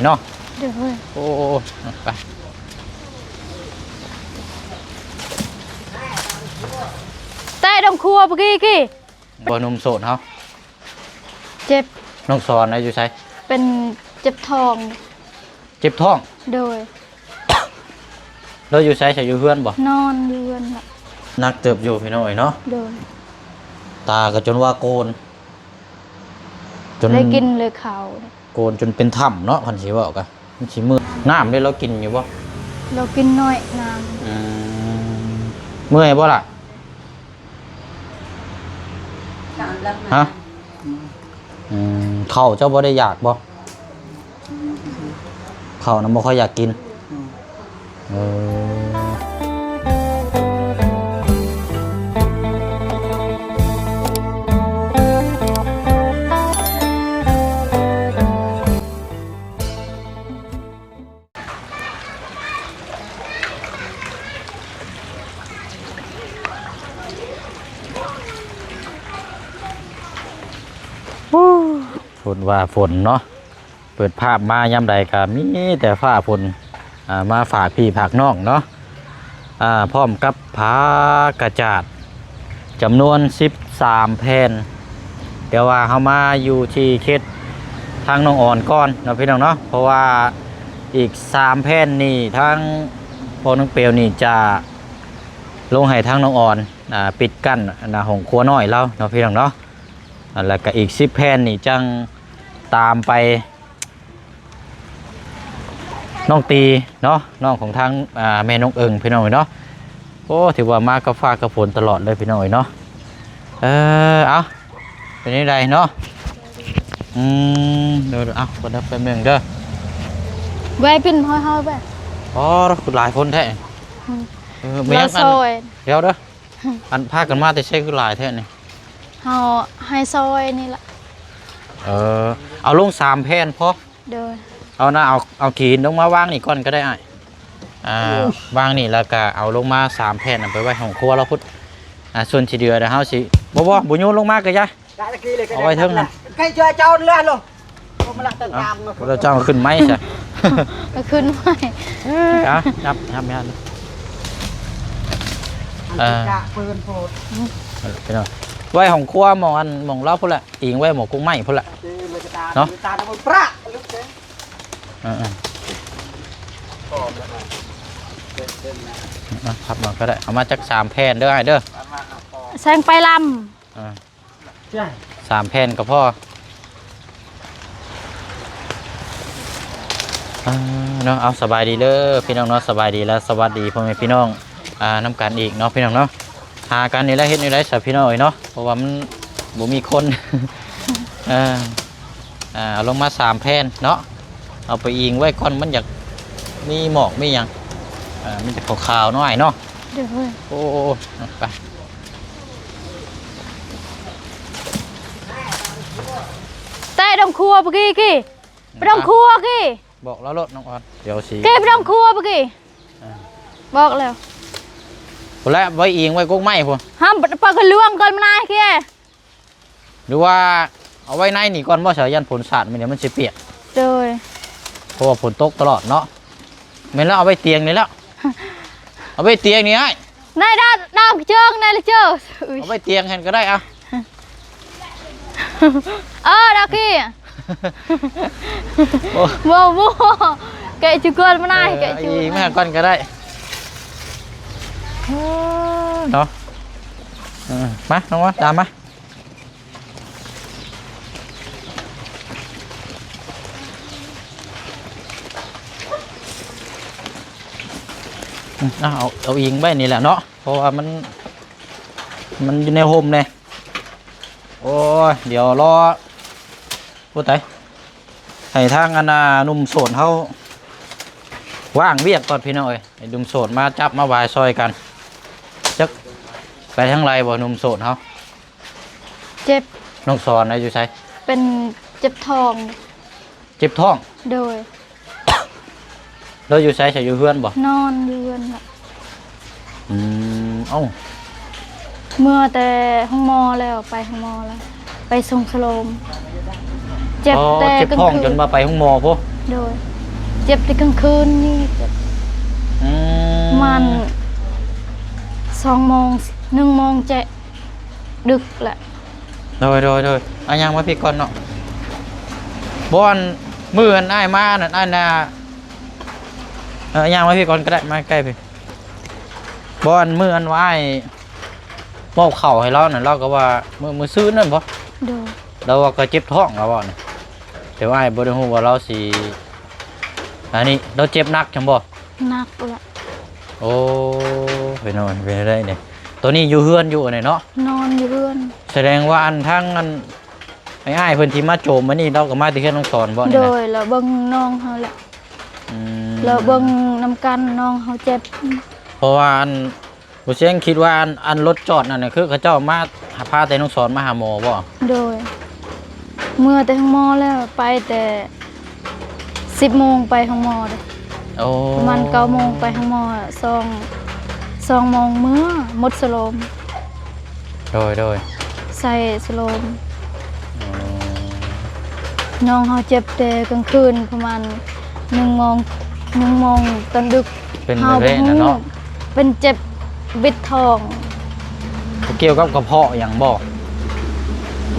ເນາະ ໂດຍ ໂອ້ ໄປ ແຕະດົງຄົວປະກີ້ກີ້ ບໍ່ ໜຸ່ມໂສດເຮົາ ເຈັບ ນ້ອງສອນນະຢູ່ໃສ? ເປັນເຈັບທ້ອງ ເຈັບທ້ອງ ໂດຍ ແລ້ວຢູ່ໃສ? ໃສ ຢູ່ເຮືອນບໍ່? ນອນຢູ່ເຮືອນລະ ໜັກເຕີບຢູ່ພີ່ນ້ອງເອີຍເນາະ ໂດຍ ຕາກໍຈົນວ່າໂກນ ຈົນ ໄດ້ກິນເລີຍເຂົ້າ ໂກນຈົນເປັນຖ້ຳເນາະ ຄັນຊິເວົ້າກະ ມັນຊິເມື່ອຍ ນ້ຳເດ້ ລາວກິນຢູ່ບໍ່? ລາວກິນໜ້ອຍນ້ຳ ອືມ ເມື່ອຍບໍ່ລະ? ຮະ ອືມ ເຂົ້າເຈົ້າບໍ່ໄດ້ຢາກບໍ່? ເຂົ້ານະບໍ່ຄ່ອຍຢາກກິນ ອືມ ເອີ. ຝົນວ່າຝົນເນາະ ເປີດພາບມາຍາມໃດກໍມີແຕ່ຟ້າຝົນ ອ່າ ມາຝາກພີ່ຝາກນ້ອງເນາະ ອ່າ ພ້ອມກັບຜ້າກະຈາດ ຈຳນວນສິບສາມແຜ່ນ ແຕ່ວ່າເຮົາມາຢູ່ທີ່ເຂດທາງໜອງອອນກ່ອນເນາະພີ່ນ້ອງເນາະ ເພາະວ່າອີກສາມແຜ່ນນີ້ທາງພໍ່ນາງເປວນີ້ຈະລົງໃຫ້ທາງໜອງອອນ ອ່າ ປິດກັ້ນ ອັນນ່າ ຫ້ອງຄົວນ້ອຍລາວເນາະພີ່ນ້ອງເນາະ ແລ້ວກໍອີກສິບແຜ່ນນີ້ຈັ່ງຕາມໄປ ນ້ອງຕີເນາະ ນ້ອງຂອງທາງ ອ່າ ແມ່ນ້ອງເອີ່ງພີ່ນ້ອງເນາະ ໂອ້ ຖືວ່າມາກັບຟ້າກັບຝົນຕະຫຼອດເລີຍພີ່ນ້ອງເອີຍເນາະ ເອີ ເອົາ ເປັນຈັ່ງໃດເນາະ ອືມ ເດີ ເອົາ ເບິ່ງເດີ ແປັບໜຶ່ງເດີ ແວ່ປິ່ນຫ້ອຍເຮົາແວ່ ອໍ ຄືຫຼາຍຄົນແທ້ ອືມ ເອີ ແມ່ນຫຍັງ ອັນ ລາວຊອຍ ດຽວເດີ ອັນພາກັນມາແຕ່ໃສຄືຫຼາຍແທ້ນີ້? ເຮົາໃຫ້ຊອຍນີ້ລະ ເອີ ເອົາລົງສາມແຜ່ນພໍ ໂດຍ ເອົານະ ເອົາ ເອົາຂີ້ຫີນລົງມາວາງນີ້ກ່ອນກໍໄດ້ອ້າຍ ອ່າ ວາງນີ້ແລ້ວກະເອົາລົງມາສາມແຜ່ນ ເອົາໄປໄວ້ຫ້ອງຄົວລາວພຸ້ນ ອ່າ ສ່ວນທີ່ເຫຼືອດຽວເຮົາຊິ ບໍ່ ບໍ່ ບໍ່ໂຍນລົງມາກໍຢ່າ ເອົາໄວ້ເທິງຫັ້ນ ໃກ້ເຈົ້າເຈົ້າແລ້ວ ເອົາ ແລ້ວເຈົ້າຂຶ້ນໄມ້ຊະ ເອົາຂຶ້ນໄມ້ ເອີ ອ່ະ ຫຍັບ ຫຍັບ ຫຍັບ ເອີ ເອີ ພີ່ນ້ອງ ໄວ້ຫ້ອງຄົວໝ່ອງອັນ ໝ່ອງລາວພຸ້ນແຫຼະ ອີງໄວ້ໝ່ອງກົກໄມ້ພຸ້ນແຫຼະ ເນາະ ເອີ ເອີ ພັບມາກໍໄດ້ ເອົາມາຈັກສາມແຜ່ນເດີອ້າຍເດີ ແຊງໄປລຳ ເອີ ສາມແຜ່ນກໍພໍ ອ່າ ເນາະ ເອົາ ສະບາຍດີເດີພີ່ນ້ອງເນາະ ສະບາຍດີ ແລະ ສະຫວັດດີພໍ່ແມ່ພີ່ນ້ອງ ອ່າ ນຳກັນອີກເນາະພີ່ນ້ອງເນາະ ຫາກັນນີ້ແຫຼະ ເຮັດແນວໃດຊະພີ່ນ້ອງເອີຍເນາະ ເພາະວ່າມັນບໍ່ມີຄົນ ເອີ ອ່າ ເອົາລົງມາສາມແຜ່ນເນາະ ເອົາໄປອີງໄວ້ກ່ອນ ມັນຢາກມີໝອກມີຫຍັງ ອ່າ ມັນຈະຂາວໆ ເນາະອ້າຍເນາະ ໂດຍ ໂອ້ ໄປ ແຕະດົງຄົວປະກີ້ກີ້ ໄປດົງຄົວກີ້ ບອກລາວໂລດນ້ອງອອນ ດຽວຊິ ກີ້ໄປດົງຄົວປະກີ້ ອ່າ ບອກແລ້ວ ພຸ້ນແຫຼະ ໄວ້ອີງໄວ້ກົກໄມ້ພຸ້ນ ຫ້າມປະກະລວງກ່ອນມານາຍກີ້ ຫຼືວ່າເອົາໄວ້ໃນນີ້ກ່ອນບໍ່ ສາ ຢ້ານຝົນສາດມື້ນີ້ມັນຊິປຽກ ໂດຍ ເພາະວ່າຝົນຕົກຕະຫຼອດເນາະ ແມ່ນແລ້ວ ເອົາໄວ້ຕຽງນີ້ແລ້ວ ເອົາໄວ້ຕຽງນີ້ອ້າຍ ໃນດາວ ດາວເຈິງໃນລະເຈີ ເອົາໄວ້ຕຽງຫັ້ນກໍໄດ້ ເອົາ ເອີ ດາວກີ້ ໂອ້ ບໍ່ ບໍ່ ແກະຈຸກ່ອນມານາຍ ເອີ ແກະຈຸ ອີກມາກ່ອນກໍໄດ້ ເອີ ເນາະ ເອີ ມາ ນ້ອງວ່າ ຕາມມາ ອືມ ເອົາ ເອົາ ເອົາອີງໄວ້ນີ້ແຫຼະເນາະ ເພາະວ່າມັນ ມັນຢູ່ໃນຮົ່ມແດ່ ໂອ້ຍ ດຽວລໍ ໂອ້ ຕາຍ ໃຫ້ທາງອັນນ່າ ໜຸ່ມໂສດເຮົາວ່າງວຽກກ່ອນພີ່ນ້ອງເອີຍ ໃຫ້ໜຸ່ມໂສດມາຈັບມາຫວາຍຊ່ອຍກັນ ຈັກໄປທາງໃດບໍ່ ໜຸ່ມໂສດເຮົາ ເຈັບ ນ້ອງສອນນະຢູ່ໃສ? ເປັນເຈັບທ້ອງ ເຈັບທ້ອງ ໂດຍ ແລ້ວຢູ່ໃສຊະ ຢູ່ເຮືອນບໍ່? ນອນຢູ່ເຮືອນລະ ອືມ ເອົ້າ ເມືອແຕ່ໂຮງໝໍແລ້ວ ໄປໂຮງໝໍແລ້ວ ໄປສົ່ງສະໂລມ ເຈັບ ອໍ ແຕ່ ເຈັບທ້ອງ ກາງຄືນ ຈົນວ່າໄປໂຮງໝໍພຸ້ນ ໂດຍ ເຈັບແຕ່ກາງຄືນນີ້ ເຈັບ ອືມ ປະມານສອງໂມງ ໜຶ່ງໂມງແຈະດຶກແຫຼະ. ໂດຍ ໂດຍ ໂດຍ ອາ ຍ່າງມາພີ້ກ່ອນເນາະ. ບໍ່ ອັນ ມື້ອັນອ້າຍມານັ້ນ ອັນນ່າ ເອີ ຍ່າງມາພີ້ກ່ອນກໍໄດ້ ມາໃກ້ພີ້. ບໍ່ ອັນ ມື້ອັນວ່າອ້າຍມອບເຂົ້າໃຫ້ລາວນັ້ນ ລາວກໍວ່າ ມື້ ມື້ຊືນນັ້ນບໍ? ໂດຍ ລາວວ່າກໍເຈັບທ້ອງ ລາວເວົ້ານະ. ແຕ່ວ່າອ້າຍບໍ່ໄດ້ຮູ້ວ່າລາວຊິ ອັນນີ້ ລາວເຈັບໜັກຈັ່ງບໍ? ໜັກແຫຼະ. ໂອ້ ເປັນ ເປັນໄດ້ນີ້ ຕອນນີ້ຢູ່ເຮືອນຢູ່ອັນນີ້ເນາະ? ນອນຢູ່ເຮືອນ. ສະແດງວ່າ ອັນ ທາງ ອັນ ອ້າຍໆເພິ່ນທີ່ມາໂຈມມື້ນີ້ ລາວກໍມາແຕ່ເຮືອນນ້ອງສອນບໍນີ້ນະ? ໂດຍ ລາວເບິ່ງນ້ອງເຮົາແຫຼະ. ອືມ ລາວເບິ່ງນຳກັນ ນ້ອງເຮົາເຈັບ. ເພາະວ່າ ອັນ ບໍ່ຊຽງຄິດວ່າ ອັນ ອັນລົດຈອດນັ້ນນະ ຄືເຂົາເຈົ້າມາ ພາແຕ່ນ້ອງສອນມາຫາໝໍບໍ? ໂດຍ ເມືອແຕ່ໂຮງໝໍແລ້ວ ໄປແຕ່ສິບໂມງໄປໂຮງໝໍເດ້. ໂອ້ ປະມານເກົ້າໂມງໄປໂຮງໝໍ ສອງ ສອງໂມງເມືອ ໝົດສະໂລມ. ໂດຍ ໂດຍ ໃສ່ສະໂລມ. ອໍ ນ້ອງເຮົາເຈັບແຕ່ກາງຄືນ ປະມານໜຶ່ງໂມງ ໜຶ່ງໂມງຕອນດຶກ. ເປັນ ເຮົາບໍ່ຮູ້ ແບບນັ້ນເນາະ ເປັນເຈັບບິດທ້ອງ. ບໍ່ກ່ຽວກັບກະເພາະຫຍັງບໍ?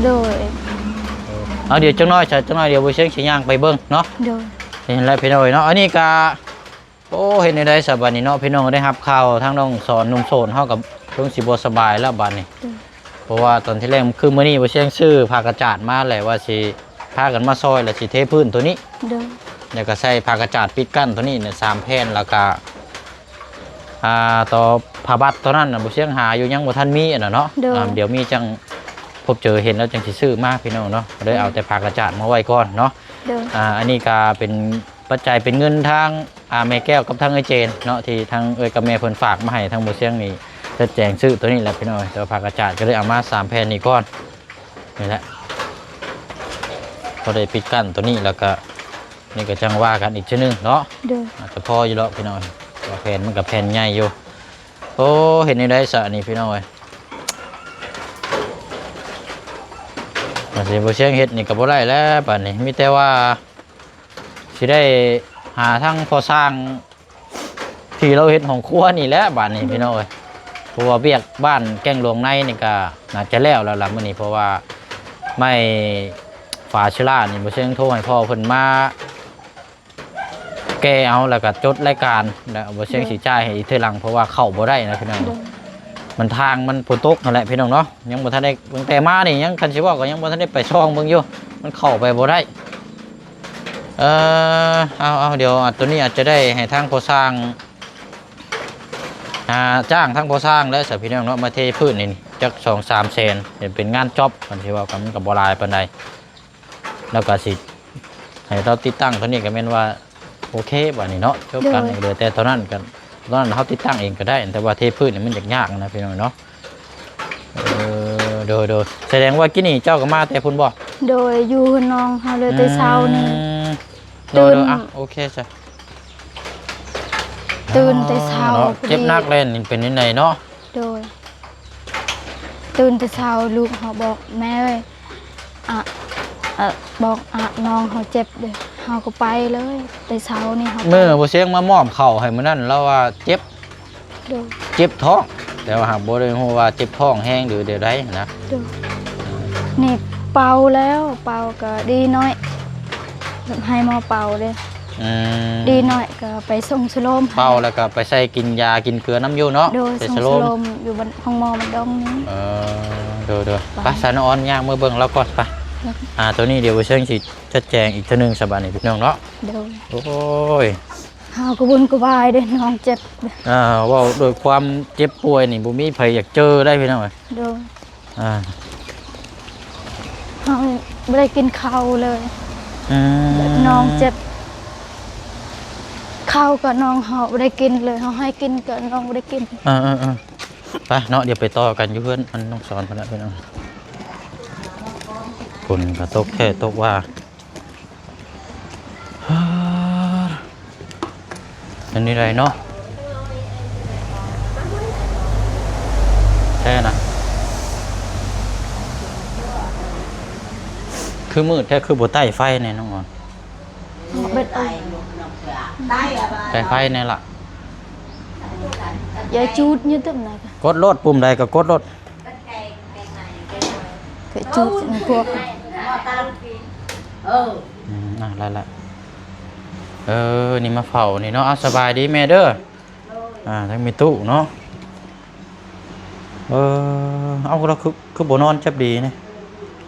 ໂດຍ ເອີ ເອົາ ດຽວຈັກໜ້ອຍຊະ ຈັກໜ້ອຍດຽວບໍ່ຊຽງຊິຍ່າງໄປເບິ່ງເນາະ. ໂດຍ ເຫັນແລ້ວພີ່ນ້ອງເອີຍເນາະ. ອັນນີ້ກະ ໂອ້ ເຮັດແນວໃດຊະບາດນີ້ເນາະ ພີ່ນ້ອງ ໄດ້ຮັບຂ່າວທາງນ້ອງສອນ ໜຸ່ມໂສນເຮົາກໍເພິ່ງຊິບໍ່ສະບາຍແລ້ວບາດນີ້. ໂດຍ ເພາະວ່າຕອນທີ່ແລກ ຄືມື້ນີ້ບໍ່ຊຽງຊື້ຜ້າກະຈາດມາແຫຼະ ວ່າຊິພາກັນມາຊ່ອຍ ແລ້ວຊິເທພື້ນໂຕນີ້. ໂດຍ ແລ້ວກໍໃສ່ຜ້າກະຈາດປິດກັ້ນໂຕນີ້ນະ ສາມແຜ່ນ ແລ້ວກໍ ອ່າ ຕໍ່ຜ້າບັດໂຕນັ້ນນະ ບໍ່ຊຽງຫາຢູ່ ຍັງບໍ່ທັນມີອັນນັ້ນເນາະ. ໂດຍ ອ່າ ດຽວມີຈັ່ງພົບເຈີເຫັນແລ້ວຈັ່ງຊິຊື້ມາ ພີ່ນ້ອງເນາະ. ກໍເລີຍເອົາແຕ່ຜ້າກະຈາດມາໄວ້ກ່ອນເນາະ. ໂດຍ ອ່າ ອັນນີ້ກໍເປັນ ປັດໄຈເປັນເງິນທາງ ອ່າ ແມ່ແກ້ວກັບທາງເອື້ອຍເຈນເນາະ ທີ່ທາງເອື້ອຍກັບແມ່ເພິ່ນຝາກມາໃຫ້ທາງບໍ່ຊຽງນີ້ ຈັດແຈງຊື້ໂຕນີ້ແຫຼະພີ່ນ້ອງເອີຍ. ແຕ່ວ່າຜ້າກະຈາດກໍເລີຍເອົາມາສາມແຜ່ນນີ້ກ່ອນ ນີ້ແຫຼະ ພໍໄດ້ປິດກັ້ນໂຕນີ້ ແລ້ວກໍນີ້ກໍຈັ່ງວ່າກັນອີກເທື່ອໜຶ່ງເນາະ. ໂດຍ ອາດຈະພໍຢູ່ດອກພີ່ນ້ອງ ວ່າແຜ່ນມັນກໍແຜ່ນໃຫຍ່ຢູ່. ໂອ້ ເຮັດແນວໃດຊະນີ້ພີ່ນ້ອງເອີຍ ວ່າຊິບໍ່ຊຽງເຮັດນີ້ກໍບໍ່ໄດ້ແລ້ວບາດນີ້ ມີແຕ່ວ່າ ຊິໄດ້ຫາທາງພໍ່ຊ່າງທີ່ລາວເຮັດຫ້ອງຄົວນີ້ແຫຼະບາດນີ້ ໂດຍ ພີ່ນ້ອງເອີຍ. ເພາະວ່າວຽກບ້ານແກ້ງຫຼວງໃນນີ້ກໍໜ້າຈະແລ້ວແລ້ວລະມື້ນີ້ ເພາະວ່າໄມ້ຝາເຊລານີ້ ບໍ່ຊຽງໂທໃຫ້ພໍ່ເພິ່ນມາແກ່ເອົາ ແລ້ວກໍຈົດລາຍການ ແລ້ວບໍ່ຊຽງ ໂດຍ ຊິຈ່າຍໃຫ້ອີກເທື່ອຫຼັງ ເພາະວ່າເຂົ້າບໍ່ໄດ້ນະພີ່ນ້ອງ. ໂດຍ ມັນທາງມັນຝົນຕົກຫັ້ນແຫຼະພີ່ນ້ອງເນາະ ຍັງບໍ່ທັນໄດ້ ຕັ້ງແຕ່ມານີ້ຍັງ ຄັນຊິເວົ້າກໍຍັງບໍ່ທັນໄດ້ໄປຊ່ອງເບິ່ງຢູ່ ມັນເຂົ້າໄປບໍ່ໄດ້. ເອີ ເອົາ ເອົາ ດຽວ ອາ ໂຕນີ້ອາດຈະໄດ້ໃຫ້ທາງພໍ່ຊ່າງ ຫາຈ້າງທາງພໍ່ຊ່າງແຫຼະຊະພີ່ນ້ອງເນາະ ມາເທພື້ນນີ້ຈັກສອງສາມແສນ ເຮັດເປັນງານຈ໊ອບ ຄັນຊິເວົ້າກໍມັນກໍບໍ່ຫຼາຍປານໃດ. ແລ້ວກໍຊິໃຫ້ລາວຕິດຕັ້ງໂຕນີ້ກໍແມ່ນວ່າໂອເຄບາດນີ້ເນາະ ຈົບກັນ. ໂດຍ ເຫຼືອແຕ່ເທົ່ານັ້ນກັນ ຕອນນັ້ນເຮົາຕິດຕັ້ງເອງກໍໄດ້ ແຕ່ວ່າເທພື້ນນີ້ມັນຍາກໆນະພີ່ນ້ອງເນາະ. ເອີ ໂດຍ ໂດຍ ສະແດງວ່າກີ້ນີ້ເຈົ້າກໍມາແຕ່ພຸ້ນບໍ່? ໂດຍ ຢູ່ເຮືອນນ້ອງເຮົາເລີຍແຕ່ເຊົ້ານີ້. ອືມ ໂດຍ ໂດຍ ອ່ະ ໂອເຄຊະ. ຕື່ນແຕ່ເຊົ້າ ເນາະ ພໍດີ ເຈັບໜັກແລ້ວນີ້ ເປັນຈັ່ງໃດເນາະ? ໂດຍ ຕື່ນແຕ່ເຊົ້າ ລູກເຮົາບອກ ແມ່ເອີຍ ອະ ເອີ ບອກ ອະ ນ້ອງເຮົາເຈັບເດ້ ເຮົາກໍໄປເລີຍ ແຕ່ເຊົ້ານີ້ເຮົາ ມື້ບໍ່ຊຽງມາມອບເຂົ້າໃຫ້ມື້ນັ້ນ ລາວວ່າເຈັບ ໂດຍ ເຈັບທ້ອງ ແຕ່ວ່າຫາກບໍ່ໄດ້ຮູ້ວ່າເຈັບທ້ອງແຮງ ຫຼື ແນວໃດນະ. ໂດຍ ນີ້ເປົ່າແລ້ວ ເປົ່າກໍດີໜ້ອຍ ໃຫ້ໝໍເປົ່າເດ້. ອືມ ດີໜ້ອຍກໍໄປສົ່ງສະໂລມ ເປົ່າແລ້ວກໍໄປໃສ່ກິນຢາກິນເກືອນຳຢູ່ເນາະ. ໂດຍ ໃສ່ສະໂລມ ສົ່ງສະໂລມຢູ່ບ້ານ ໂຮງໝໍບ້ານດອງນີ້. ເອີ ໂດຍ ໂດຍ ໄປ ໄປ ສາວນ້ອງອອນ ຍ່າງເມືອເບິ່ງລາວກ່ອນໄປ. ໂດຍ ອ່າ ໂຕນີ້ດຽວບໍ່ເຊີງຊິຈັດແຈງອີກເທື່ອໜຶ່ງສະບາດນີ້ພີ່ນ້ອງເນາະ. ໂດຍ ໂອ້ຍ ເຮົາກໍວຸ່ນກະວາຍເດ້ ນ້ອງເຈັບ. ອ່າ ເວົ້າດ້ວຍຄວາມເຈັບປ່ວຍນີ້ ບໍ່ມີໃຜຢາກເຈີໄດ້ພີ່ນ້ອງເອີຍ. ໂດຍ ອ່າ ເຮົາບໍ່ໄດ້ກິນເຂົ້າເລີຍ. ອືມ ແບບນ້ອງເຈັບ ເຂົ້າກໍນ້ອງເຮົາບໍ່ໄດ້ກິນເລີຍ ເຮົາໃຫ້ກິນກໍນ້ອງບໍ່ໄດ້ກິນ. ເອີໆໆ ໄປເນາະ ດຽວໄປຕໍ່ກັນຢູ່ເຮືອນອັນນ້ອງສອນພຸ້ນລະພີ່ນ້ອງ. ຝົນກໍຕົກແທ້ຕົກວ່າ. ເປັນຈັ່ງໃດເນາະ ແທ້ນະ ຄືມືດແທ້ ຄືບໍ່ໄຕ້ໄຟແດ່ນ້ອງອອນ. ເບັດເອົາ ໃສ່ໄຟແນ່ລະ. ຢ່າຈູດຢູ່ຕຶບນະ ກົດໂລດ ປຸ່ມໃດກໍກົດໂລດ ກໍຈູດໃສ່ພວກ ເອີ ອືມ ອ່ະ ໄດ້ລະ. ເອີ ນີ້ມາເຝົ້ານີ້ເນາະ. ອ່ະ ສະບາຍດີແມ່ເດີ. ອ່າ ທັງແມ່ຕູ້ເນາະ. ເອີ ເອົາ ລາວຄື ຄືບໍ່ນອນຈັບດີນີ້?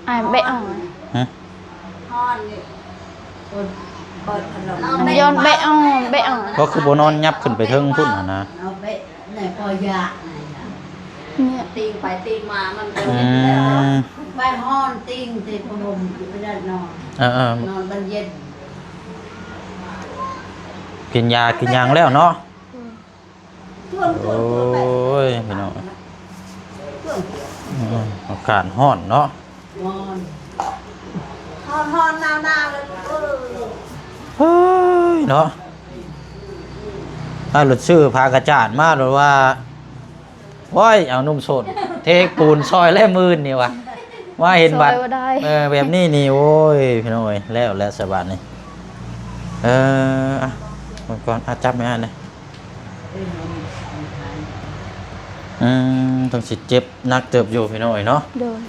ອ້າຍແບະອອກ. ຮະ? ຮ້ອນນີ້ ເປີດ ເປີດພັດລົມ ມັນຍ້ອນແບະອອກ ແບະອອກ. ກໍຄືບໍ່ນອນຫຍັບຂຶ້ນໄປເທິງພຸ້ນຫັ້ນນະ? ເອົາແບະ ໃນພໍຢາກ ນີ້ ຕີງໄປຕີງມາ ມັນກໍ ອືມ ໄປຮ້ອນຕີງໃສ່ຜ້າຫົ່ມ ຢູ່ໄປໄດ້ນອນ. ເອີໆ ນອນບັນເຢັນ ກິນຢາກິນຫຍັງແລ້ວເນາະ? ໂອ້ຍ ພີ່ນ້ອງ ອືມ ອາກາດຮ້ອນເນາະ ຮ້ອນ ຮ້ອນໆ ໜາວໆ ເລີຍ. ເຮີ້ຍ ເນາະ ອ້າຍໂລດຊື້ຜ້າກະຈາດມາໂລດວ່າ ໂອ້ຍ ເອົາໜຸ່ມໂສດເທປູນຊ່ອຍແລ້ວມື້ນີ້ວ່າ ມາເຫັນບັດ ຊ່ອຍບໍ່ໄດ້ ເອີ ແບບນີ້ນີ້ ໂອ້ຍ ພີ່ນ້ອງເອີຍ ແລ້ວແຫຼະສະບາດນີ້. ເອີ ອ່ະ ເບິ່ງກ່ອນ ອ່ະ ຈັບແມ່ອ້າຍແດ່. ອືມ ຕ້ອງຊິເຈັບໜັກເຕີບຢູ່ພີ່ນ້ອງເອີຍເນາະ. ໂດຍ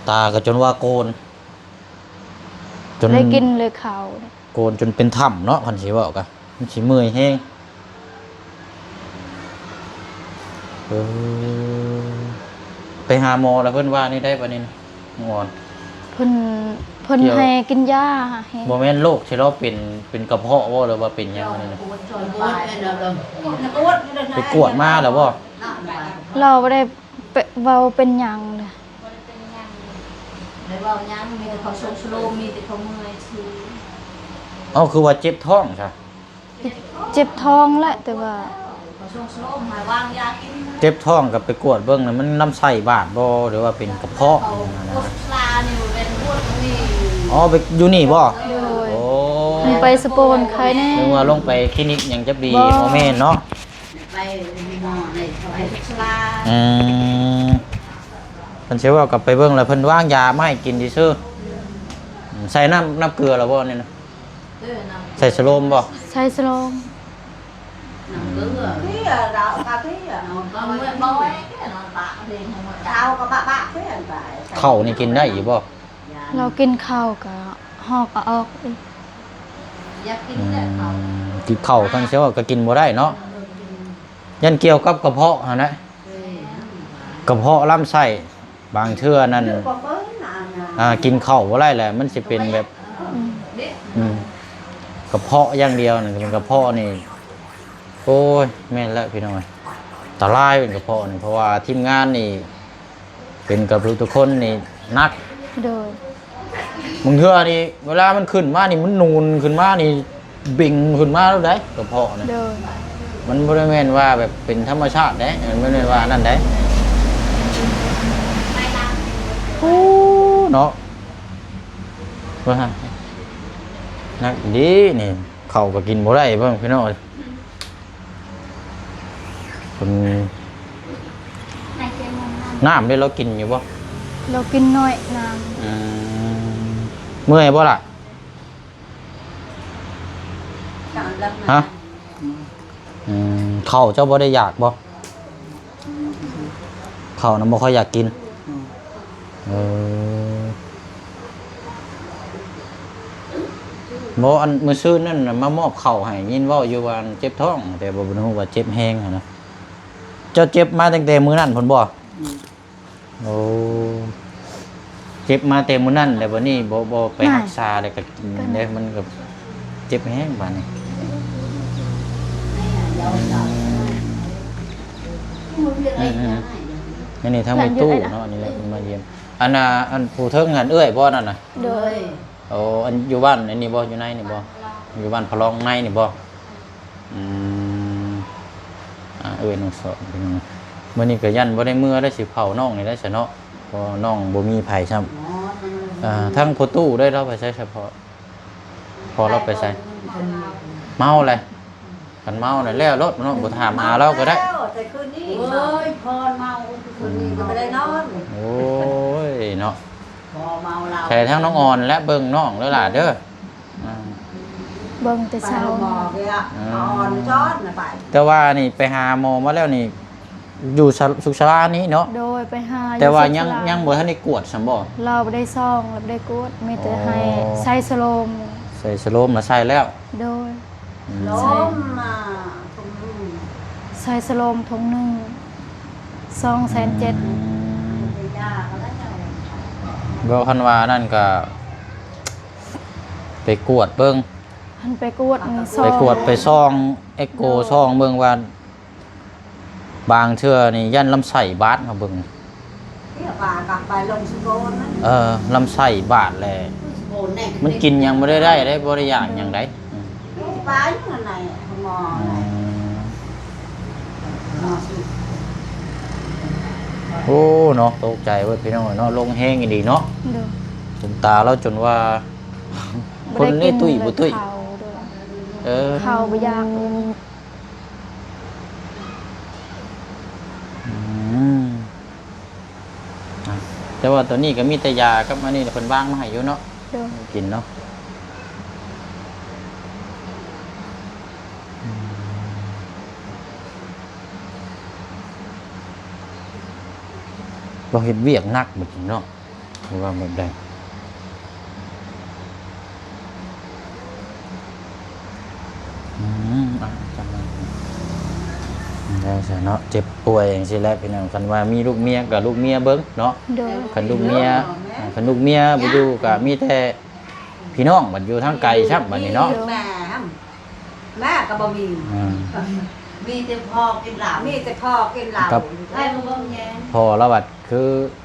ຕາກໍຈົນວ່າໂກນ ຈົນ ໄດ້ກິນເລີຍເຂົ້າ ໂກນຈົນເປັນຖ້ຳເນາະ ຄັນຊິເວົ້າກະ ມັນຊິເມື່ອຍແຮງ. ເອີ ໄປຫາໝໍແລ້ວເພິ່ນວ່າແນວໃດບາດນີ້ ນ້ອງອອນ? ເພິ່ນ ເພິ່ນໃຫ້ກິນຢາ ບໍ່ແມ່ນໂລກທີ່ລາວເປັນ ເປັນກະເພາະບໍ່ ຫຼືວ່າເປັນຫຍັງນີ້ນະ? ໄປກວດມາແລ້ວບໍ່? ລາວບໍ່ໄດ້ເວົ້າເປັນຫຍັງເລີຍ. ບໍ່ໄດ້ເປັນຫຍັງ ໄດ້ເວົ້າຫຍັງ ມີແຕ່ເຂົາສົ່ງສະໂລມ ມີແຕ່ເຂົາເມື່ອຍຊື່. ເອົ້າ ຄືວ່າເຈັບທ້ອງຊະ? ເຈັບ ເຈັບທ້ອງແຫຼະ ແຕ່ວ່າ ເຂົາສົ່ງສະໂລມໃຫ້ວາງຢາກິນ. ເຈັບທ້ອງກໍໄປກວດເບິ່ງນະ ມັນລຳໄສ້ບາດບໍ່ ຫຼືວ່າເປັນກະເພາະ? ເຂົາກວດສານີ້ແມ່ນກວດຢູ່ນີ້. ອໍ ໄປຢູ່ນີ້ບໍ່? ໂດຍ ໂອ້ ມັນໄປສະໂປນໄຄແນ່ ນຶກວ່າລົງໄປຄລີນິກຫຍັງຈັກດີ. ບໍ່ ບໍ່ແມ່ນເນາະ. ໄປໝໍໃນ ໄປສຸກສະລາ. ອືມ ເພິ່ນຊິເວົ້າກັບໄປເບິ່ງ ແລ້ວເພິ່ນວາງຢາມາໃຫ້ກິນຊື່ໆ. ອືມ ໃສ່ນ້ຳ ນ້ຳເກືອແລ້ວບໍ່ນີ້ນະ? ເອີ ນ້ຳ ໃສ່ສະໂລມບໍ່? ໃສ່ສະໂລມ. ນ້ຳເກືອ ເກືອ ເອົາກະເກືອ ເອົາ ເອົາເມືອ ເອົາກະບະ ບະ ເອີ ໄປ. ເຂົ້ານີ້ກິນໄດ້ຢູ່ບໍ່? ລາວກິນເຂົ້າກະຫອກເອົາອອກອີກ. ຢາກກິນແຕ່ເຂົ້າ ອືມ ກິນເຂົ້າ ຄັນຊິວ່າກະກິນບໍ່ໄດ້ເນາະ. ຢ້ານກ່ຽວກັບກະເພາະຫັ້ນນະ ກະເພາະລຳໄສ້ ບາງເທື່ອນັ້ນ ອ່າ ກິນເຂົ້າບໍ່ໄດ້ແຫຼະ ມັນຊິເປັນແບບ ອືມ ອືມ ກະເພາະຢ່າງດຽວນັ້ນ ເປັນກະເພາະນີ້ ໂອ້ຍ ແມ່ນແລ້ວພີ່ນ້ອງ ອັນຕະລາຍເປັນກະເພາະນີ້ ເພາະວ່າທີມງານນີ້ ເປັນກັບທຸກໆຄົນນີ້ໜັກ. ໂດຍ ບາງເທື່ອນີ້ເວລາມັນຂຶ້ນມານີ້ ມັນນູນຂຶ້ນມານີ້ ເບັ່ງຂຶ້ນມາໂລດໃດ໋ ກະເພາະນະ. ໂດຍ ມັນບໍ່ໄດ້ແມ່ນວ່າແບບເປັນທຳມະຊາດໃດ໋ ມັນບໍ່ແມ່ນວ່ານັ້ນໃດ໋. ໂອ້ ເນາະ ວ່າໜັກດີນີ້ ເຂົ້າກໍກິນບໍ່ໄດ້ເບິ່ງພີ່ນ້ອງ. ເພິ່ນ ນ້ຳເດ້ ລາວກິນຢູ່ບໍ່? ລາວກິນໜ້ອຍນ້ຳ. ອືມ ເມື່ອຍບໍ່ລະ? ຮະ? ອືມ ເຂົ້າເຈົ້າບໍ່ໄດ້ຢາກບໍ່? ເຂົ້ານະບໍ່ຄ່ອຍຢາກກິນ. ອືມ ເອີ ບໍ່ ອັນມື້ຊືນນັ້ນນະມາມອບເຂົ້າໃຫ້ ຍິນເວົ້າຢູ່ວ່າເຈັບທ້ອງ ແຕ່ບໍ່ຮູ້ວ່າເຈັບແຮງຫັ້ນນະ. ເຈົ້າເຈັບມາຕັ້ງແຕ່ມື້ນັ້ນພຸ້ນບໍ່? ອືມ ໂອ້ ເຈັບມາແຕ່ມື້ນັ້ນແລ້ວ ບັດນີ້ບໍ່ ບໍ່ໄປ ນະ ຮັກສາ ແລ້ວກໍ ກໍນະ ເດ້ ມັນກໍເຈັບແຮງບາດນີ້. ອືມໆ ອັນນີ້ທາງແມ່ຕູ້ເນາະ ອັນນີ້ແຫຼະເພິ່ນມາຢ້ຽມ. ອັນນ່າ ອັນຜູ້ເທິງຫັ້ນເອື້ອຍບໍ່ນັ້ນນະ? ໂດຍ ໂອ້ ອັນຢູ່ບ້ານອັນນີ້ບໍ່? ຢູ່ໃນນີ້ບໍ່? ຢູ່ບ້ານພະລອງໃນນີ້ບໍ່? ອືມ ອ່າ ເອື້ອຍນ້ອງສອນພີ່ນ້ອງ. ມື້ນີ້ກໍຢ້ານບໍ່ໄດ້ເມືອໄດ້ ຊິເຝົ້ານ້ອງນີ້ໄດ້ຊະເນາະ ເພາະນ້ອງບໍ່ມີໃຜຊ້ຳ. ອ່າ ທາງພໍ່ຕູ້ໄດ້ ລາວໄປໃສສະເພາະ? ພໍ່ລາວໄປໃສ? ເມົາແຫຼະ ຄັນເມົາແລ້ວ ແລ້ວໂລດເນາະ ບໍ່ຖາມຫາລາວກໍໄດ້. ແລ້ວແຕ່ຄືນນີ້ ໂອ້ຍ ພໍ່ເມົາຄືນນີ້ກໍບໍ່ໄດ້ນອນ. ໂອ້ຍເນາະ ພໍ່ເມົາລາວ. ໃສ່ທາງນ້ອງອອນແລະເບິ່ງນ້ອງເດີຫຼ້າເດີ. ອ່າ ເບິ່ງແຕ່ເຊົ້າ. ໄປໂຮງໝໍເດ ອືມ ເອົາອ່ອນຈອນນະໄປ. ແຕ່ວ່ານີ້ໄປຫາໝໍມາແລ້ວນີ້ ຢູ່ສະ ສຸກສາລານີ້ເນາະ? ໂດຍ ໄປຫາ ແຕ່ວ່າຍັງ ຢູ່ສຸກສາລາ ຍັງບໍ່ທັນໄດ້ກວດຊ້ຳບໍ່? ລາວບໍ່ໄດ້ສ່ອງ ລາວບໍ່ໄດ້ກວດ ມີແຕ່ໃຫ້ ອໍ ໃສ່ສະໂລມ. ໃສ່ສະໂລມລະໃສ່ແລ້ວ? ໂດຍ. ອືມ ໂລມມາຖົງໜຶ່ງ ໃສ່ສະໂລມຖົງໜຶ່ງ ສອງແສນເຈັດ. ອືມ ບໍ່ ຄັນວ່ານັ້ນກະໄປກວດເບິ່ງ ຫັ້ນໄປກວດນີ້ ໄປກວດ ສ່ອງ ໄປສ່ອງເອັກໂກ ໂດຍ ສ່ອງເບິ່ງວ່າ ບາງເທື່ອນີ້ຢ້ານລຳໄສ້ບາດ ມາເບິ່ງ ເອີ ບາດກໍໄປລົງສະໂກນ ເອີ ລຳໄສ້ບາດແຫຼະ ມັນກິນຫຍັງບໍ່ໄດ້ໄດ້ເດ້ ບໍ່ໄດ້ຢາກຫຍັງໃດ. ອືມ ໄປຢູ່ຫັ້ນແຫຼະ ໝໍ ອືມ ໝໍ. ໂອ້ ເນາະ ຕົກໃຈເວີ້ຍພີ່ນ້ອງເອີຍເນາະ ລົງແຮງອີ່ຫຼີເນາະ. ໂດຍ. ຄຸນຕາລາວຈົນວ່າ ບໍ່ໄດ້ກິນ ຄົນນີ້ຕຸ້ຍບໍ່ຕຸ້ຍ ເຂົ້າ ໂດຍ ເອີ ເຂົ້າບໍ່ຢາກ. ອືມ ອ່ະ ແຕ່ວ່າຕອນນີ້ກໍມີແຕ່ຢາກັບອັນນີ້ແຫຼະ ເພິ່ນວາງມາໃຫ້ຢູ່ເນາະ. ໂດຍ. ກິນເນາະ. ອືມ ລາວເຮັດວຽກໜັກບັດນີ້ເນາະ. ວ່າແບບໃດ? ອືມ ອ່ະ ຈັ່ງນັ້ນ ແລ້ວຊະເນາະ ເຈັບປ່ວຍຈັ່ງຊີ້ແຫຼະພີ່ນ້ອງ ຄັນວ່າມີລູກເມຍກໍລູກເມຍເບິ່ງເນາະ. ໂດຍ. ຄັນລູກເມຍ ຄັນລູກເມຍບໍ່ຢູ່ກໍມີແຕ່ພີ່ນ້ອງ ບັດຢູ່ທາງໄກຊ້ຳບັດນີ້ເນາະ. ໂດຍ. ແມ່ ແມ່ກໍບໍ່ມີ ອືມ ມີແຕ່ພໍ່ກິນເຫຼົ້າ ມີແຕ່ພໍ່ກິນເຫຼົ້າ ໃຜມາເບິ່ງແຍງ ພໍ່ລາວບັດ ຄື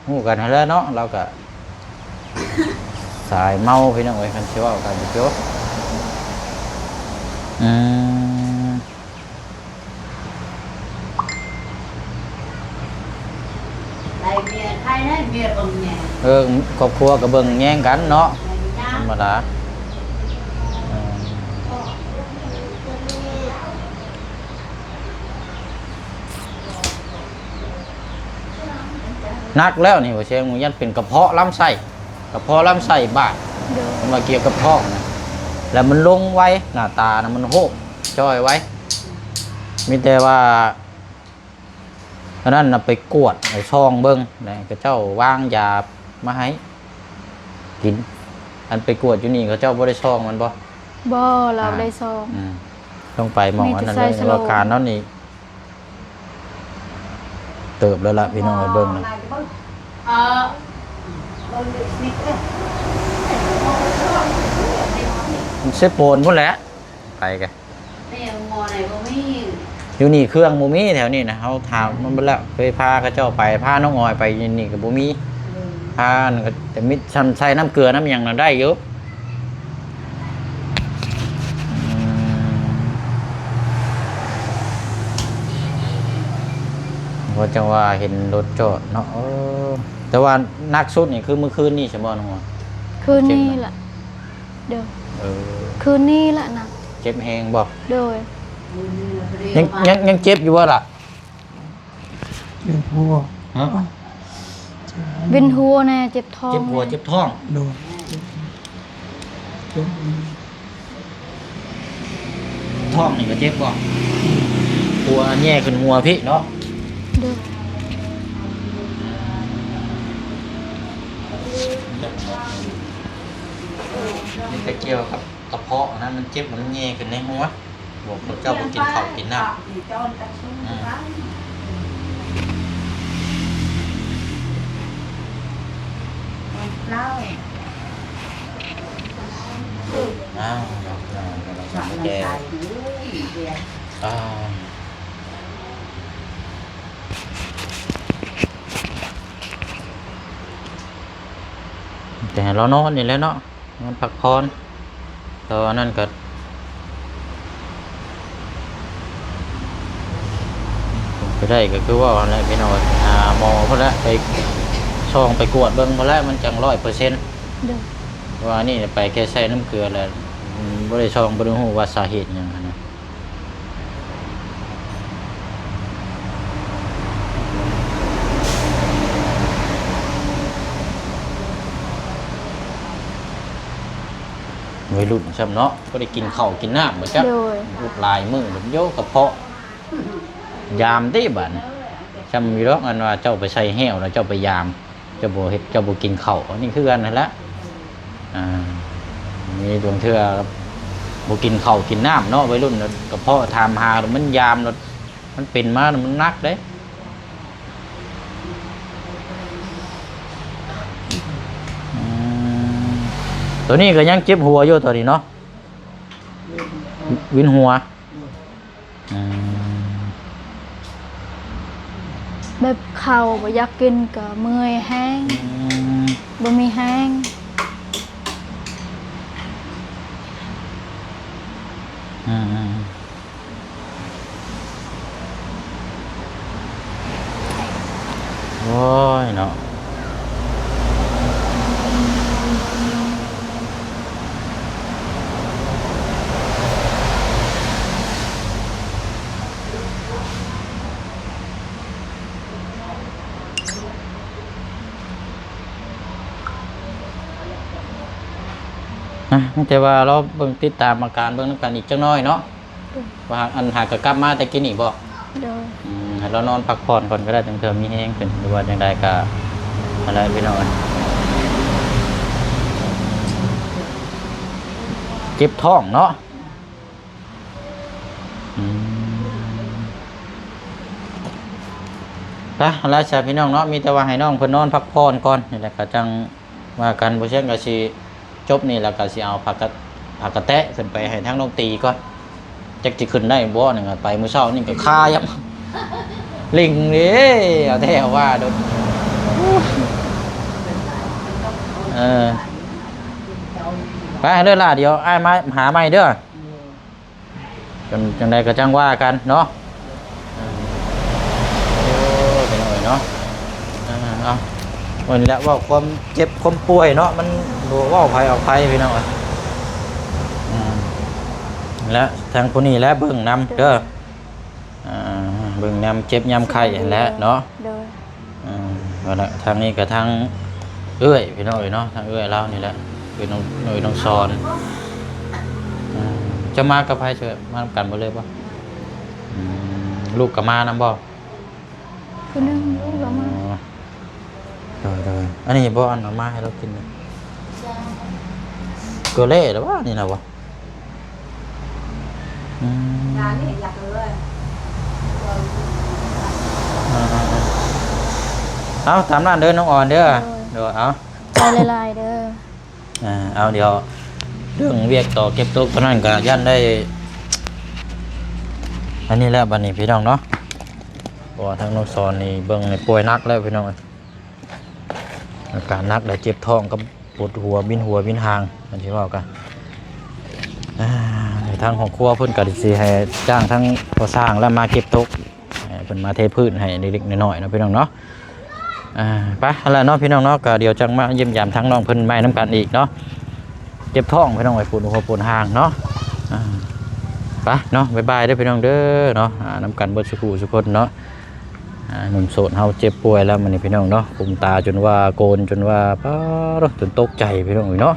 ຮູ້ກັນຫັ້ນແຫຼະເນາະ ລາວກະສາຍເມົາພີ່ນ້ອງເອີຍ ຄັນຊິເວົ້າກັນໂຈະ. ອືມ ໄດ້ເມຍ ໃຜໄດ້ເມຍເບິ່ງແຍງ ເອີ ຄອບຄົວກໍເບິ່ງແຍງກັນເນາະ ແມ່ນຫຍັງ ທຳມະດາ. ເອີ ໜັກແລ້ວນີ້ ບໍ່ແຊງ ມັນຍັງເປັນກະເພາະລຳໄສ້ ກະເພາະລຳໄສ້ບາດ. ໂດຍ. ເພິ່ນວ່າກ່ຽວກັບທ້ອງນະ ແລ້ວມັນລົງໄວ ໜ້າຕານະມັນໂຮກຈ່ອຍໄວ ມີແຕ່ວ່າ ອັນນັ້ນນະໄປກວດ ໄປສ່ອງເບິ່ງ ແລ້ວເຂົາເຈົ້າວາງຢາມາໃຫ້ກິນ. ອັນໄປກວດຢູ່ນີ້ເຂົາເຈົ້າບໍ່ໄດ້ສ່ອງແມ່ນບໍ່? ບໍ່ ລາວ ອ່າ ບໍ່ໄດ້ສ່ອງ. ອືມ ຕ້ອງໄປໝ່ອງອັນນັ້ນເລີຍ ມີແຕ່ໃສ່ສະໂລມ ວ່າການເຮົານີ້ ເຕີບແລ້ວລະພີ່ນ້ອງ ເບິ່ງນະ ເອີ ມັນເຊໂປນພຸ້ນແຫຼະ ໄປກະ ແມ່ນໝໍໃດບໍ່ມີ ຢູ່ນີ້ເຄື່ອງບໍ່ມີແຖວນີ້ນະ ເຮົາຖາມມັນເບິດແລ້ວ ເຄີຍພາເຂົາເຈົ້າໄປ ພານ້ອງອອຍໄປຢູ່ນີ້ກໍບໍ່ມີ ເອີ ພານັ້ນກໍຈະມີ ໃສ່ນ້ຳເກືອນ້ຳຫຍັງນະໄດ້ຢູ່. ອືມ ວ່າຈັ່ງວ່າເຫັນລົດຈອດເນາະ ເອີ ແຕ່ວ່າໜັກສຸດນີ້ຄືມື້ຄືນນີ້ໃຊ່ບໍ່ນ້ອງ? ຄືນນີ້ລະ ເດີ ເອີ ຄືນນີ້ລະນະ ເຈັບແຮງບໍ່? ໂດຍ ຍັງ ຍັງ ຍັງເຈັບຢູ່ບໍ່ລະ? ເຈັບຫົວ ຮະ? ວິນຫົວແດ່ ເຈັບທ້ອງ ເຈັບຫົວ ແດ່ ເຈັບທ້ອງ ໂດຍ ເຈັບ ເຈັບ ທ້ອງນີ້ກໍເຈັບບໍ່? ຫົວແຍ່ຂຶ້ນຫົວພີ້ເນາະ ໂດຍ ນີ້ກໍກ່ຽວກັບກະເພາະນະ ມັນເຈັບ ມັນແຍ່ຂຶ້ນໃນຫົວ. ບອກພວກເຈົ້າບໍ່ກິນເຂົ້າກິນນ້ຳ ອືມ ອ້າວ ເນາະ ເນາະ ເນາະ ເນາະ ແຕ່ ອ້າວ ແຕ່ໃຫ້ລາວນອນນີ້ແຫຼະເນາະ. ນອນພັກຜ່ອນ ແຕ່ວ່ານັ້ນກໍເປັນໄປໄດ້ກໍຄືເວົ້າຫັ້ນແຫຼະພີ່ນ້ອງ ໄປຫາໝໍພຸ້ນແຫຼະ ໄປສ່ອງໄປກວດເບິ່ງພຸ້ນແຫຼະ ມັນຈັ່ງຮ້ອຍເປີເຊັນ ໂດຍ ວ່ານີ້ໄປແຄ່ໃສ່ນ້ຳເກືອແຫຼະ ອືມ ບໍ່ໄດ້ສ່ອງ ບໍ່ໄດ້ຮູ້ວ່າສາເຫດຫຍັງຫັ້ນນະ. ເ ໄວລຸ້ນຊ້ຳເນາະ ບໍ່ໄດ້ກິນເຂົ້າກິນນ້ຳບໍ່ຈັກ ໂດຍ ອຸດຫຼາຍມື້ ໂຍກະເພາະ ຢາມຕິບາດນີ້ ຊ້ຳຢູ່ດອກ ອັນວ່າເຈົ້າໄປໃສ່ແຫ້ວແລ້ວເຈົ້າໄປຢາມ ເຈົ້າບໍ່ເຮັດ ເຈົ້າບໍ່ກິນເຂົ້າ ອັນນີ້ຄືກັນຫັ້ນແຫຼະ ອ່າ ມີບາງເທື່ອບໍ່ກິນເຂົ້າກິນນ້ຳເນາະ ໄວລຸ້ນກະເພາະ ຖາມຫາມັນຢາມ ມັນເປັນມາມັນໜັກເດ້. ອືມ ໂຕນີ້ກໍຍັງເຈັບຫົວຢູ່ໂຕນີ້ເນາະ ວິນຫົວ ອືມ ແບບເຂົ້າບໍ່ຢາກກິນກໍເມື່ອຍແຮງ ອືມ ບໍ່ມີແຮງ ອືມ ໂອ້ຍເນາະ ນະ ມີແຕ່ວ່າລໍເບິ່ງຕິດຕາມອາການເບິ່ງນຳກັນອີກຈັກໜ້ອຍເນາະ. ວ່າອັນຫາກໍກັບມາແຕ່ກີ້ນີ້ບໍ່? ໂດຍ ອືມ ໃຫ້ລາວນອນພັກຜ່ອນກ່ອນກໍໄດ້ ຈັ່ງເທື່ອມີແຮງຂຶ້ນ ຫຼືວ່າຈັ່ງໃດກໍ ນັ້ນແຫຼະພີ່ນ້ອງ ເຈັບທ້ອງເນາະ ອືມ ໄປ ຫັ້ນລະຊະພີ່ນ້ອງເນາະ ມີແຕ່ວ່າໃຫ້ນ້ອງເພິ່ນນອນພັກຜ່ອນກ່ອນ ນີ້ແຫຼະ ກໍຈັ່ງ ວ່າກັນ ບໍ່ຊຽງກໍຊິຈົບນີ້ ແລ້ວກໍຊິເອົາຜັກກະ ຜັກກະແຕະຂຶ້ນໄປໃຫ້ທາງນ້ອງຕີກ່ອນ ຈັກຊິຂຶ້ນໄດ້ບໍ່ນີ້ ໄປມື້ເຊົ້ານີ້ກໍຄາຍັບ ລິງເດ້ ເອົາແທ້ເອົາວ່າໂດດ ເອີ ໄປເດີຫຼ້າ ດຽວອ້າຍມາຫາໃໝ່ເດີ. ຈັ່ງ ຈັ່ງໃດກໍຈັ່ງວ່າກັນເນາະ ເອີ ໂອ້ ເປັນຫຍັງເນາະ ເອີ ເອົາ ມື້ນີ້ແຫຼະ ເວົ້າຄວາມເຈັບຄວາມປ່ວຍເນາະ ມັນບໍ່ເວົ້າໃຜອອກໃຜພີ່ນ້ອງເອີຍ ອືມ ແລະ ທາງຜູ້ນີ້ແຫຼະເບິ່ງນຳເດີ ອ່າ ເບິ່ງຍາມເຈັບຍາມໄຂ້ຫັ້ນແຫຼະເນາະ ໂດຍ ອ່າ ວ່າລະ ທາງນີ້ກໍທາງເອື້ອຍພີ່ນ້ອງເອີຍເນາະ ທາງເອື້ອຍລາວນີ້ແຫຼະ ເອື້ອຍນ້ອງ ເອື້ອຍນ້ອງສອນ ອ່າ ເຈົ້າມາກັບໃຜເຊີ? ມານຳກັນເບິດເລີຍບໍ່? ອືມ ລູກກໍມານຳບໍ່? ຜູ້ໜຶ່ງ ລູກກໍມາ ອໍ ໂດຍໆ ອັນນີ້ບໍ່ ອັນເອົາມາໃຫ້ລາວກິນນີ້ ເກືອແລ່ແລ້ວຫວາ ນີ້ນະບໍ່? ອືມ ເອົາ ຕາມນັ້ນເດີນ້ອງອອນເດີ ໂດຍ ໂດຍ ເອົາ ຂອບໃຈຫຼາຍໆເດີ ອ່າ ເອົາ ດຽວເລື່ອງວຽກຕໍ່ເກັບຕົກຕົວນັ້ນກໍຢ້ານໄດ້ ອັນນີ້ແຫຼະບັດນີ້ພີ່ນ້ອງເນາະ ເພາະວ່າທາງນ້ອງສອນນີ້ເບິ່ງນີ້ປ່ວຍໜັກແລ້ວພີ່ນ້ອງເອີຍ ອາການໜັກໄດ້ ເຈັບທ້ອງກັບປວດຫົວ ວິນຫົວວິນຫາງ ອັນທີ່ເວົ້າກັນ ອ່າ ທາງຄອບຄົວເພິ່ນກໍຊິໃຫ້ຈ້າງທາງພໍ່ຊ່າງແລ້ວມາເກັບຕົກ ໃຫ້ເພິ່ນມາເທພື້ນໃຫ້ເລັກໆນ້ອຍໆເນາະພີ່ນ້ອງເນາະ ອ່າ ໄປຫັ້ນລະເນາະພີ່ນ້ອງເນາະ ກໍດຽວຈັ່ງມາຢ້ຽມຢາມທາງນ້ອງເພິ່ນໃໝ່ນຳກັນອີກເນາະ ເຈັບທ້ອງພີ່ນ້ອງເອີຍ ປວດຫົວປວດຫາງເນາະ ອ່າ ໄປເນາະ ບາຍບາຍເດີພີ່ນ້ອງເດີເນາະ ອ່າ ນຳກັນເບິດສູ່ຜູ້ສູ່ຄົນເນາະ ອ່າ ໜຸ່ມໂສດເຮົາເຈັບປ່ວຍແລ້ວມື້ນີ້ພີ່ນ້ອງເນາະ ກຸມຕາຈົນວ່າໂກນຈົນວ່າ ປາດໂທ້ ຈົນຕົກໃຈພີ່ນ້ອງເອີຍເນາະ